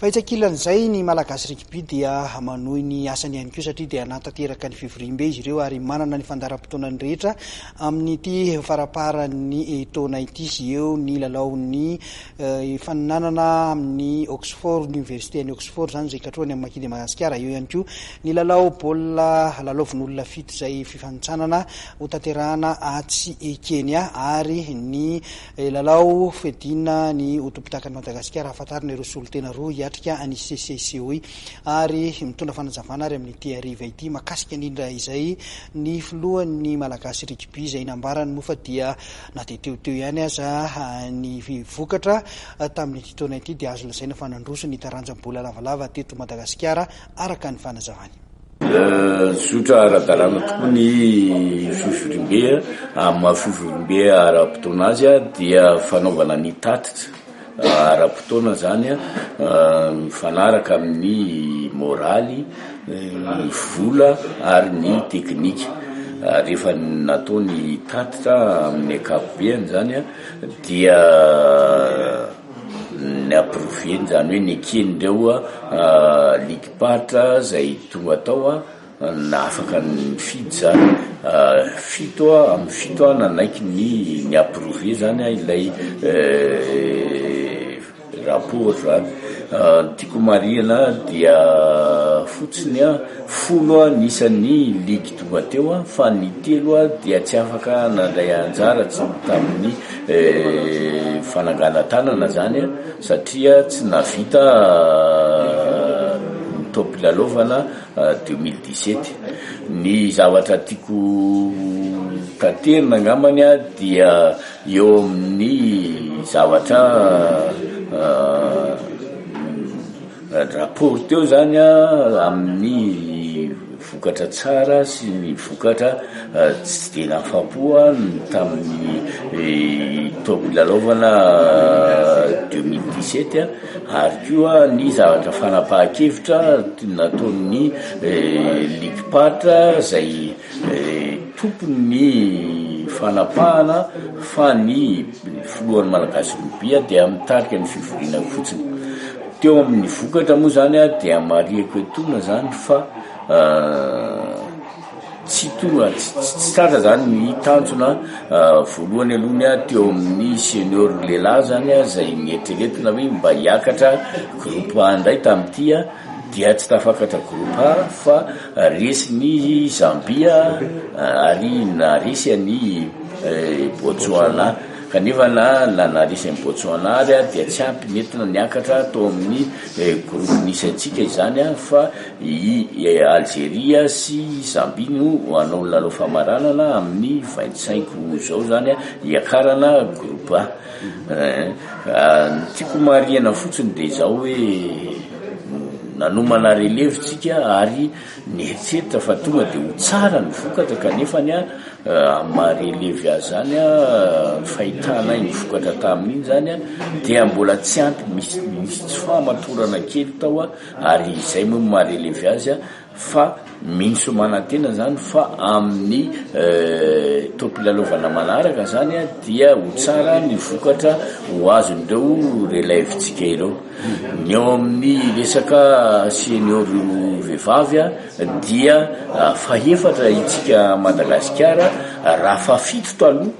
Fa etsy ankilan'izay, ny Malagasy Rugby dia manohy ny asany ihany koa satria dia hanatanteraka ny fivoriambe izy ireo ary manana ny fandaharam-potoanany rehetra amin'ity faramparan'ny taona ity. Eo ny lalaon'ny hifaninanana amin'ny Oxford, ny oniversite any Oxford izany izay katrohany amin'ny Maki de Madagasikara. Eo ihany koa ny lalao baolina lalaovin'olona fito izay fifanintsanana hotanterahana atsy Kenya ary ny lalao fiadiana ny ho tompon-dakan'i Madagasikara hahafantarana ireo solontena roa hiatrika ny CCCOI ary mitondra fanazavana ary amin'ity hariva ity mahakasika indrindra izay ny filohan'ny Malagasy Rugby izay nambarany moa fa dia Na dia teo teo ihany aza ny vokatra tamin'ity taona ity dia azo lazaina fa nandroso ny taranja baolina lavalava teto Madagasikara, araka ny fanazavany. Zotra ara-dalàna tokoa ny fivoriambe, amin'ny maha fivoriambe ara-potoana azy dia fanaovana ny tatitra ara-potoana izany mifanaraka amin'ny moraly, ny vola ary ny teknika. Rehefa natao ny tatitra amin'ny ankapobeany izany dia ni-approuver-ny izany hoe neken'ireo ligim-paritra izay tonga tao na afaka nifidy izany. Fito amin'ny fito nanaiky ny ni-approuver izany ilay Rapport zany. Ny tiako homarihana dia fotsiny folo ny isan'ny ligy tonga teo fa ny telo dia tsy afaka nandray anjara tsy tamin'ny fananganan-tanana zany satria tsy nahavita ny taom-pilalaovana 2017. Ny zavatra tiako taterina angambany dia Eo amin'ny zavatra rapport teo zany an, amin'ny vokatra tsara sy ny vokatra tsy de nahafapo ny tamin'ny taom-pilalaovana 2017 ary koa ny zavatra fanapahan-kevitra nataon'ny ligim-paritra zay Tompony ny fanapahana fa ny filohan'ny Malagasy Rugby dia mitarika ny fivoriana fotsiny. Teo amin'ny vokatra moa zany dia marihiko etoana zany fa tsy tonga, tsy tratra zany ny tanjona voalohany aloha ny teo amin'ny senior lehilahy zany izay nieritreretina hoe mba hiakatra groupe A indray tamin'ity. dia tsy tafakatra groupe A fa resin'i Zambia ary naharesy an'i Botswana kanefa na naharesy an'i Botswana ary dia tsy ampy nentina niakatra tao amin'ny groupe nisy antsika izany fa i Algeria sy Zambia no hanao lalao famaranana amin'ny 25 aout izao izany hiakarana groupe A. Ny tiako homarihana fotsiny dia izao hoe nanomana relevy tsika ary nieritreritra fa tonga dia ho tsara ny vokatra kanefa ny amin'ny maha relevy azy zany ny fahitanay ny vokatra tamin'iny zany dia mbola tsy ampy, misy misy tsy fahamatorana kely tao ary izay moa no maha relevy azy. Fa mino sy manantena zany fa amin'ny taom-pilalaovana manaraka zany dia ho tsara ny vokatra ho azon'ireo relève-ntsika ireo. Ny eo amin'ny resaka senior vehivavy dia fahefatra itsika Madagasikara raha fahafito taloha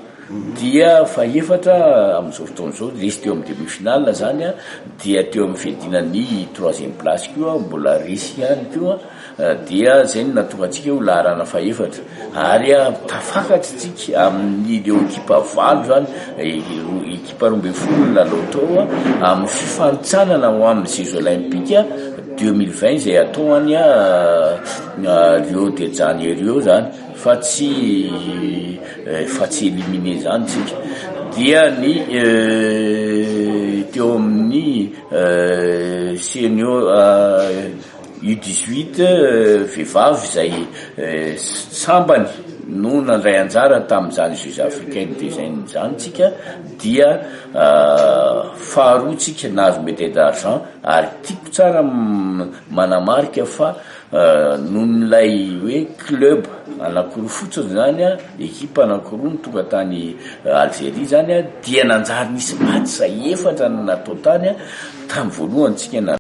dia fahefatra amin'izao fotoana izao, resy teo amin'ny demi finale zany an, dia teo amin'ny fiadiana ny troisième place koa mbola resy ihany koa, dia zay no nahatonga antsika ho laharana fahefatra, ary tafakatra isika amin'ireo ekipa valo zany, ekipa 12 no nilalao tao amin'ny fifanintsanana ho amin'ny jeux olympiques 2020 izay hatao any Rio de Janeiro zany fa tsy Efa tsy éliminé zany tsika. Dia ny teo amin'ny senior U 18 vehivavy izay sambany no nandray anjara tamin'izany jeux africains des jeunes izany tsika dia faharoa tsika nahazo médaille d'argent ary tiako tsara manamarika fa Noho ilay hoe club anankiroa fotsiny izany, ekipa anankiroa no tonga tany Algerie izany dia nanjary nisy match efatra no natao tany, tamin'ny voalohany tsika.